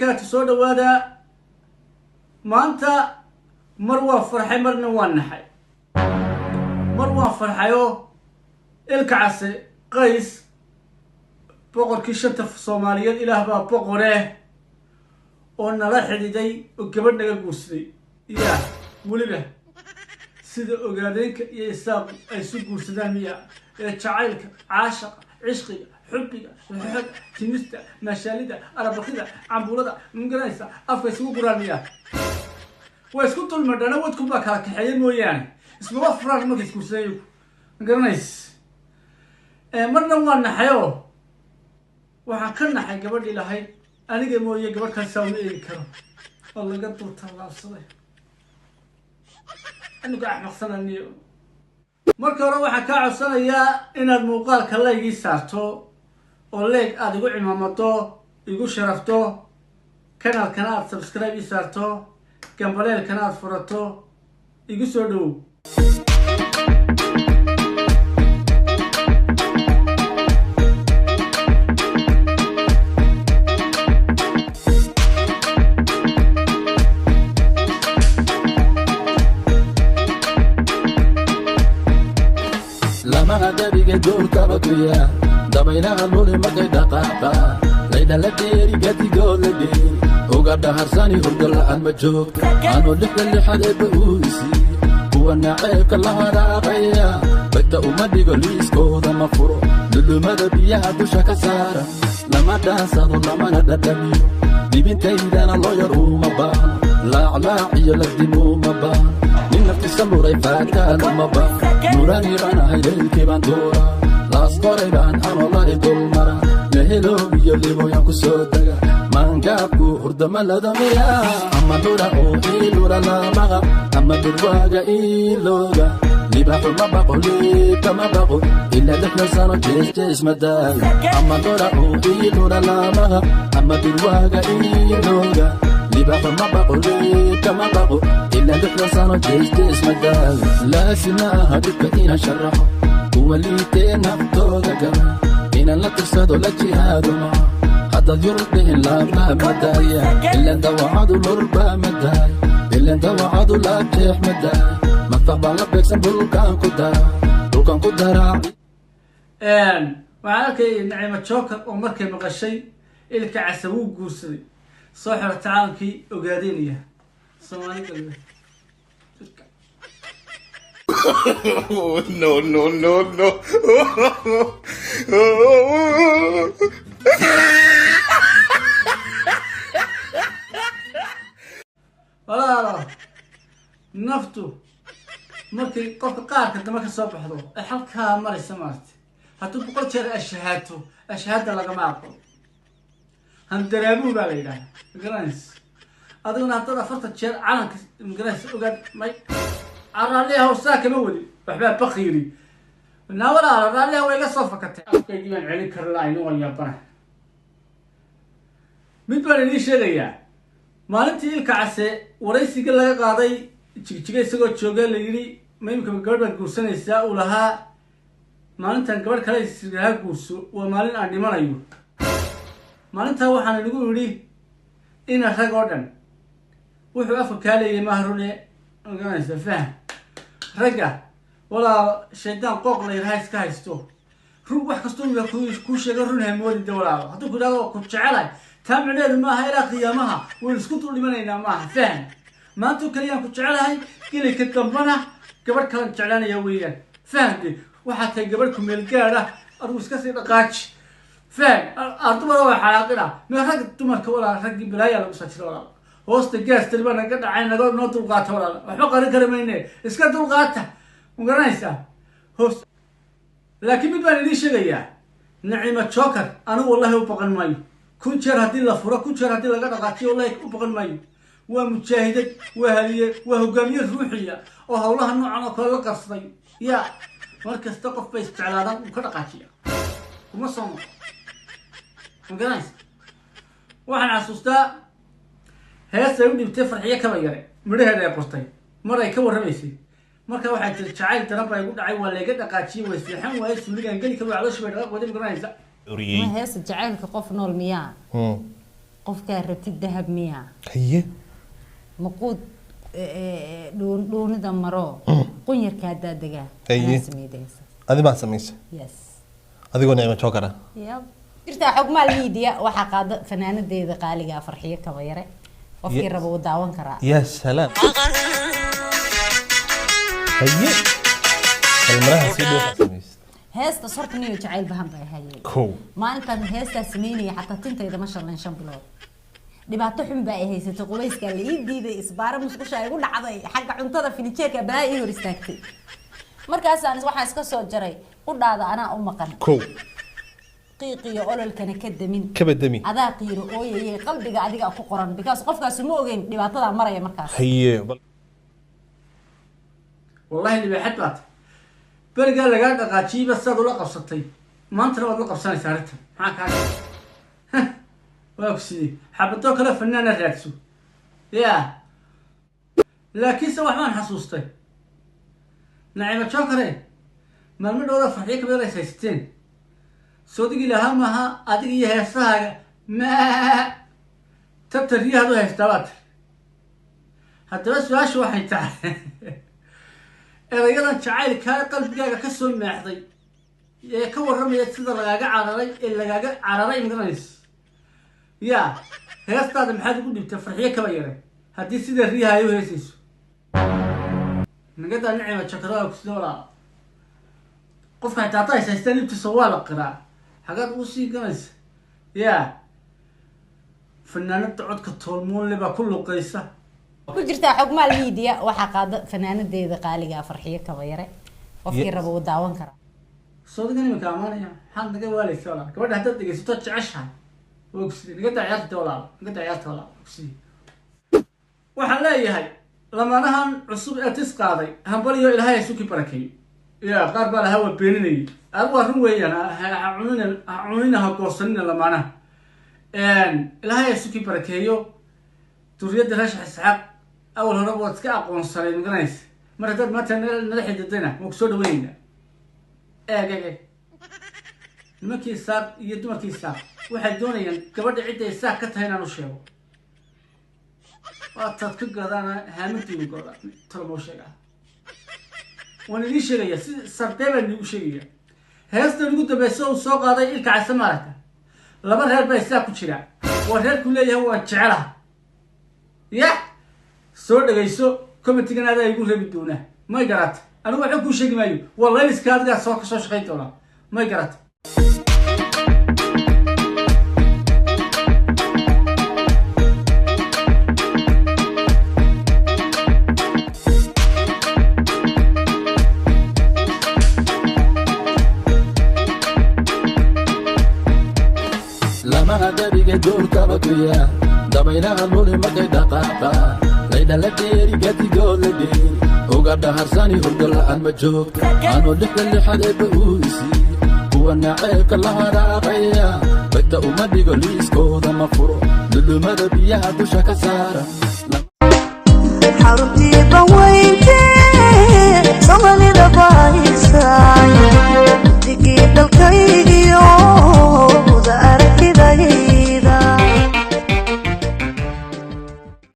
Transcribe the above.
Wabarakaatu. Soo dhawaada. Maanta mar waan farxay, marna waan naxay. Mar waan farxayoo Ilka Case Qays, boqorkii shanta Soomaaliyeed, Ilaah baa boqoreh, oo nala xididay oo gabadh naga guursaday. Ya weliba sida Ogaadeenka iyo Isaaqu ay isu guursadaan miya ee jacaylka, caashaqa, cishqiga, xubbiga, xoxoga, timista, maashaalida, arabakida, cambuulada, magaranaysa, afka isugu guraan miya? Waa isku dulmadhana, wadkunbaa kala kaxeeya mooyaane, ismaba furaan markay isguursadaan iyagu, magaranays. Marna waa naxayoo waxaan ka naxay gabadhii lahayd aniga mooye gabadh kalsaa uma eegi karo, oo laga dul tallaabsaday. Anigu axmaqsananiyo. Marka hore waxaan kaa codsanayaa inaad muuqaalka like ii saarto oo like aada igu cimaamado, igu sharafto, kanaalkana aada subscribe ii saarto, gambaleelkana aada furato. Igu soo dhowow. Lamaha gabiga goolkaba ku yaa dabaylaha luli markay dhaqaaqa laydha la dheeri gadigood la dheeri uga dhaharsani hurdo la'aan ma joogto anu lixda lixad eebba uu isiiye kuwa naceebka la haraaqaya bagta uma dhigo liiskooda ma furo lulumada biyaha dusha ka saara lama dhaansado lamana dhadhamiyo dhibintaydana loo yar uma baano laaclaac iyo lagdim uma baano nin naftiisa luray faataal uma baano nurani baan ahay leylkii baan duuraa laas qoray baan anolai dulmara leheloob iyo liboyan ku soo dega maangaabku hurdama ladamiya ama dhura oo iilura laamaqa ama dhurwaaga iilooga libaxu ma baqo liibka ma baqo ilaa 60 sano jees jees ma daayo ama dhura oo iilura laamaqa ama dhurwaaga iilooga libaxu ma baqo liibka ma baqo ilaa 60 sano jees jees ma daayo laasima aha dhibka inaan sharaxo kuwa liitee naftooda gaba inaan la tirsado la jihaado maa haddaad yurub dhihin laablaab ma daaya ilan dawacadu lurba ma daaya ilan dawacadu laabjeex ma daaya madfac baan la beegsan dhulkaan ku daraa dhulkaan ku daraa. Waxaan arkayay Naciimo Joker oo markay maqashay Ilka Case wuu guursaday soo xirata caalamkii Ogaadeynaya Soomaali Galbeed. No, no, no, no. Walaalo, naftu markay qofka qaarka dambe ka soo baxdo ee halkaa maraysa, maartay, hadduu 100 jeer ashahaato, ashahaada lagama aqbalo. Handaraabuhu baa la yidhaha, magaranaysa. Adiguna haddaad 40 jeer calanka, magaranaysa, ogaad may raalliha hawsaa kama wadi waxbaa bakiiri naa. Walaalo, raalliha way iga soo fakatay, afkaygii baan celin kari lahayn, waan yaabana. Mid baan idiin sheegayaa: maalintii Ilka Case waraysiga laga qaaday Jigjiga isagoo jooga, la yidhi ma imika gabadh baad guursanaysaa, uu lahaa maalintan gabadh kale isgaha guurso waa maalin aan dhimanayo. Maalintaa waxaana nagu yidhi ina rag oo dhan wuxuu afka kaa leeyahay maaha rune, magaranaysa. Faham ragga walaa shaydaan qooq la yidhaha iska haysto. Run wax kastoo kuu sheega run hamoodin de walaalo. Hadduu ku yidhahdo ku jecelahay, taa micneheedu maaha ilaa qiyaamaha waynu isku dul dhimanaynaa, maaha. Faham, maanta oo kaliyaan ku jecelahay, gelinka dambana gabadh kalan jeclaanaya weeyaan. Faham de, waxaa tahay gabadh kumeel gaad ah, adigu iska sii dhaqaaji. Faham, dumar waa xanaaqina mee rag dumarka walaal, raggii balaaya lagu sajiro walaal. Hoosta gaas tiri baa naga dhacay, naga noo dulqaata walaal, waxba qarin kari mayne, iska dulqaata, ma garanaysaa hoos. Laakiin mid baan idiin sheegayaa: Naciima Joker anigu wallahi u baqan maayo. 1000 jeer haddii la furo, 1000 jeer haddii laga dhaqaajiyo, wallahi u baqan maayo. Waa mujaahidad, waa haliye, waa hogaamiye ruuxiya oo howlaha noocan oo kale la qabsaday. Ya mar kasta qof bay isjeclaadaan uu ka dhaqaajiya, kuma soo noqo, ma garanaysa. Waxaan xasuustaa hees ay u dhibtay Farxiyo Kaba Yare, midhaheeda ay qortay mar ay ka warramaysay. Marka waxay tiri jacayl daran baa igu dhacay, waa layga dhaqaajiyey, way seexan waaye, suuligaan geli karo, calooshi bay dhaqaaq wada, ma garanaysa. Ma heesa jacaylka qof nool miyaa? Qofkaa rabtid dahab miya? Haye. Maquud dhuunida maro qunyarkaa daadegaa. Haye. Anaa sameeyay heestaas. Adi baa samaysay? Yes. Adigoo Nicmo Jookara? Yep. Jirtaa Xogmaal Media waxaa qaada fanaanadeeda qaaliga ah, Farxiyo Kabayare. Qofkii raba wuu daawan karaa. Ya salaam. Haye, balmaraha sii dhuuxa samaysay. Heesta horta niyo jacayl bahan bay hayeen. Kow. Maalintaan heestaas sameynaya xataa tintayda ma shalin 5 bilood. Dhibaato xun baa ay haysatay, qubayskaa la ii diiday, isbaaro musqusha igu dhacday, xagga cuntada finijeerka balaa ii hor istaagtay. Markaasaan waxaan iska soo jaray qudhaada anaa u maqan. Kow. Qiiqiyo ololkana ka damin. Kabadami. Adaa qiiro ooyayay qalbiga adiga ku qoran, because qofkaasi ma ogeyn dhibaatadaa maraya markaas. Haye. Wallahi libaaxad baad berigaa lagaa dhaqaajiyeyba sidaad ula qabsatay, maantana waad la qabsanaysaa arrintan. Maxaa kaa galay? Waa ku sidii xabadoo kale fanaana raadso ya. Laakiinse wax baan xasuustay, Naciima Jookare, maalmo dhowda Farxiyo Kamid ays haysateen. Soodigii lahaa maaha adiga iyo heesahaaga maa tabta riyahaad u haystaa baa tiri. Haddaba su-aasha waxay tahay, erayadan jacaylkaa qalbigaaga ka soo maaxday ee ka warramaya sida lagaaga cararay ee lagaaga cararay, magaranaysa ya, heestaada maxaad ugu dhibtay Farxiyo Kaba Yare haddii sida riyaha ay u heesayso? Nagadaa Nicima Jakarada kusida walaa. Qofka xitaa haddaa is haystaan dhibtiisa waa la qiraa. Xagaad ugu sii ganaysa ya fanaanada codka toolmoonle baa ku luqaysa. Ku jirtaa Xogmaal Media waxaa qaada fanaanadeeda qaaliga ah, Farxiyo Kabayare. Qofkii raba wuu daawan karaa. Soodigan iminka amaanaya, maxaad naga waalaysa walaal? Gabadha haddaad dhegeysato jeceshahay waa kusidi. Naga daa ciyaarta walaal, naga daa ciyaarta walaal, kusidi. Waxaan leeyahay lamaanahan cusub ee tis qaaday hambaliyo, Ilaahay isuki barakeeyo. Ya qaar baa lahaa waa beeninayay. Adigu waa run weeyaan, ha cunina, ha cunina, ha goosanina lamaanaha. Ilaahay isuki barakeeyo duriyadda Rashax Isxaaq. Awal horeba waad iska aqoonsanay, magaranaysa. Mar haddaad maanta nala xididayna waan kusoo dhaweynayna. Eeg eeg eeg, nimankii Isaaq iyo dumarkii Isaaq waxay doonayaan gabadha cidda Isaaq ka tahay inaan u sheego. Waataad ka gadaana haamintiinu goda talo mau sheegaa. Waan idiin sheegaya, si sardee baan idiinku sheegaya. Heestan ugu dambeysa uu soo qaaday Ilka Case, maaragta, laba reer baa Isaaq ku jira. Waa reerku leeyahay waan jecelaha. Ya soo dhegayso, commentigan adaa igu reebi doonaa. May garata, anigu waxba kuu sheegi maayo, waa layliska adigaa soo kasoo shaqayn doonaa. May garata. Lamaha gabiga duurkaba ku yaa dabaylaha luli markay dhaqaaqa laydha la dheeri gadigood la dheeri uga dhaharsani hurdo la'aan ma joogto anuu lixda lixad eebba uu isii kuwa naceebka la haraaqaya bagta uma dhigo liiskooda ma furo lulumada biyaha dusha ka saaran. Xaruntii banwe.